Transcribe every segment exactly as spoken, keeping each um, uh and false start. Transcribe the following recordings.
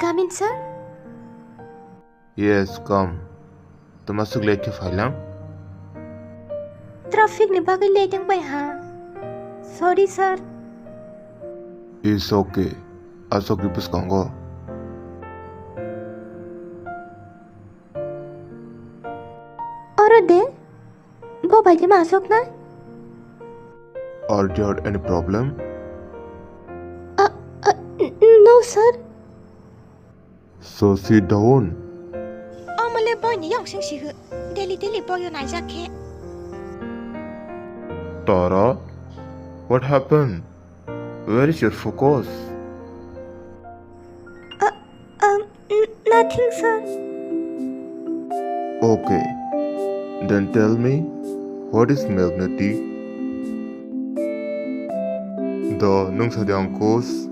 Come in, sir. Yes, come. Tama swk late khe phailang? Traffic ni bagwi late wng bai ha. Sorry, sir. It's okay. Aswk bwskango. Oro de, bo bai de ma aswk na? Are there any problem? Uh, uh, n-, no, sir. So sit down. Omo le boy ni yong sing si hu. Daily daily boy o naijak khe. Tara, what happened? Where is your focus? Uh, um, n-, nothing, sir. Okay. Then tell me, what is magnetic? Da, nwng sa di, Ankush.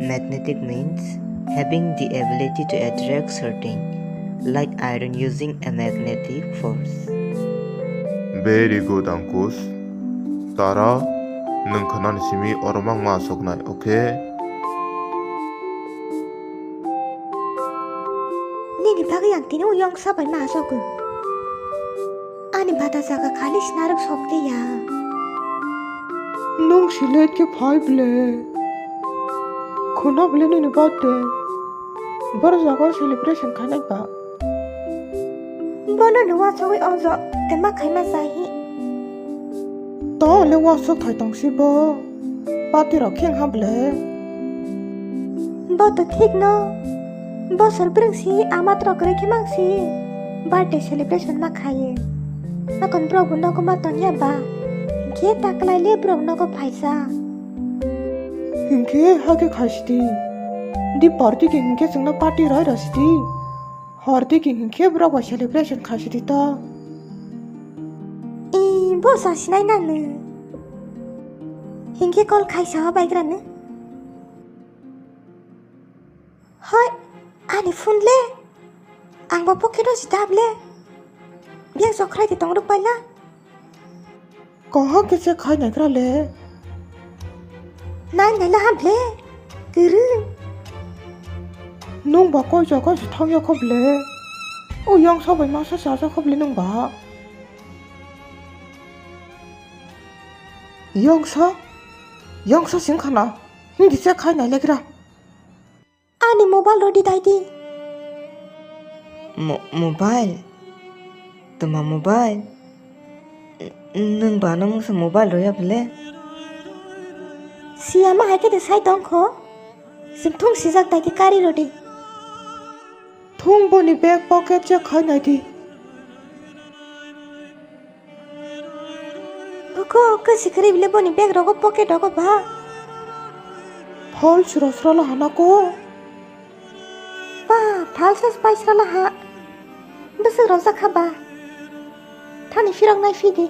Magnetic means having the ability to attract certain, like iron using a magnetic force. Very good, Ankush. Tara, nwng khwnani simi oro mang ma aswknai, okay? Nini bagwi ang tini o yongsa bai ma aswk. Ani bata jaga khali sinarok sok de ya. Nwng si late khe phai ble. Khuna ble nini birthday. Boro jaga celebration khainai ba. Bono ni wasogwi ojo, tei ma khaima chahi. To le wasok thai tong si bo. Party rok khe wngha ble. Bo to thik no. Bosor brwng si amat rok kwrwi khe mang si. Birthday celebration ma khaye. Nakon borok bo nogo ma tongya ba. Hinkhe ta kwlai le borok nogo phaisa. Hinkhe hakhe khaisidi. Di party khe hinkhe chwngno party roi rw sidi. Hor di khe hinkhe borok bai celebration khaisidi to. I, bo sa sinai nang nw. Hinkhe call khaisa o baigra nw. Hoi, ani phone le. Ang bo pocket o si dab le. Biyang sok khrai di tong rwk pai la. Kaham khe se khai naigra le. Nai nai la ham le. Kwrwng. Nwng ba koi jaga se thang ya kho ble. O yongsa bai masa se aja kho ble nwng ba. Yongsa? Yongsa sing khana. Hindi se khai nai legra. Ani mobile rw di dai di. Mo-, mobile? Tma mobile? N-, nwng ba ano mungsa mobile rw ya ble? Siyama hai khe de sai tong kho. Sing thung sijak dai di kari rw di. Thung boni bag pocket check khai nai di. Buko, kwsi kwrwi bile boni bag rogo pocket rogo ba. Phal sura sura la hana ko. Ba, phal sas pai sura la ha. Bwswk rojak kha ba. Thani phirok nai phi di.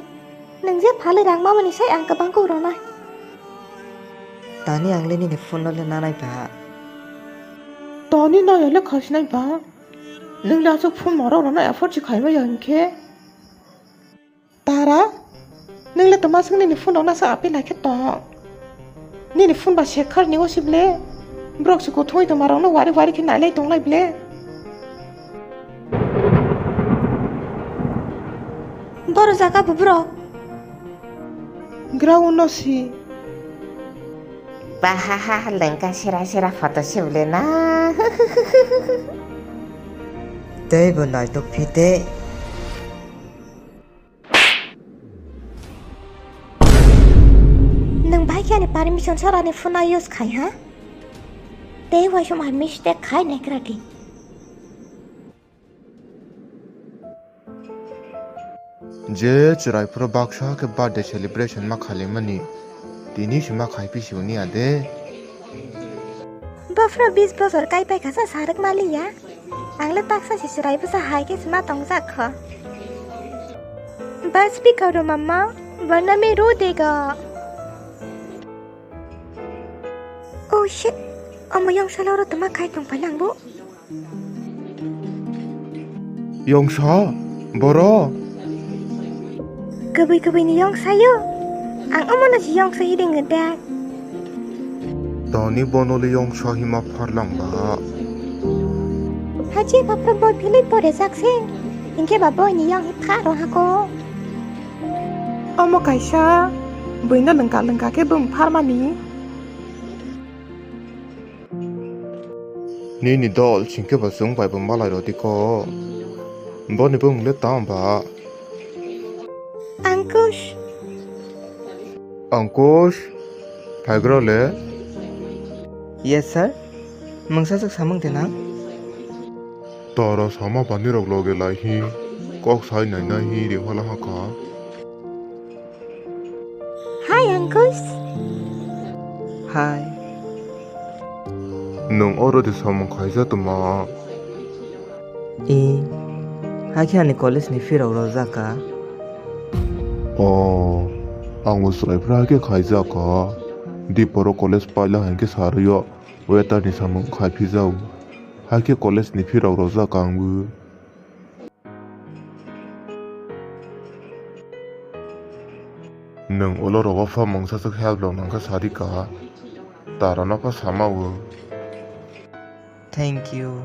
Nwng je phalwi rang mamani sai ang kwbang kuk rwnai. Tani ang le nini phone no le nanai ba. Tani nai le khasinai ba. Nwng le aswk phone moro rwnai afford si khaima ya hinkhe. Tara, nwng le twma swk nini phone rok nasa aphi lai khe tong. Nini phone ba sekhar ni o si ble. Borok se kuthungwi tongma rok no wari wari khe nai lai tong lai ble. Boro jaga bo borok. Ground no si. Bahaha lengka sera sera photo si ble na. Tei bo naitok phi tei. Nwng bai khe ani permission sara ni phone no use khai ha? Tei waisa mai mistake khai nai kwrati. Je chwrai phuru baksa khe birthday celebration ma khalimani, tini se ma khai phi si uni ade. Bophuru bis bosor kai pai kha sa sarwk maliya. Ang le taksa se chwrai bwsa hai khe se ma tongjak kho. Bas pi karo mama, warna me ro dega. Oh shit, omo yong salo ro tama khai tong phalang bo. Yongsa, boro. Kwbwi kwbwi ni yongsa yo. Ang omo no se yongsa hi ding de. Toni bono liyong sohima pharlangba. Hachi bapro boy Philip bo rejak se. Hingke ba boy ni yang hikha ro hako. Omo kaisa, buino lengka lengka khe bung pharmani. Nini dol singke ba chwng bai bo malai rw di ko. Boni bung le tamo ba. Ankush. Ankush, phaigra le? Yes, sir. Mungsa swk samung de nang? Tara sama bani rok loge lai hi, kok sai nai nai hi ringhola ha kha. Hi, Ankush. Hi. Nwng oro de samung khaija tuma? E, hakhe ani college ni fee rok rojak ka. O, ang bo chwrai phra hakhe khaijak ka. Diporo college paila hinkhe sarwi o waiter ni samung khai phijao. Hakhe college ni fee rok rojak ka ang bo. Nwng ulo rogo pha mungsa swk help rok nangkha sadi ka. Tara no pha sama o. Thank you.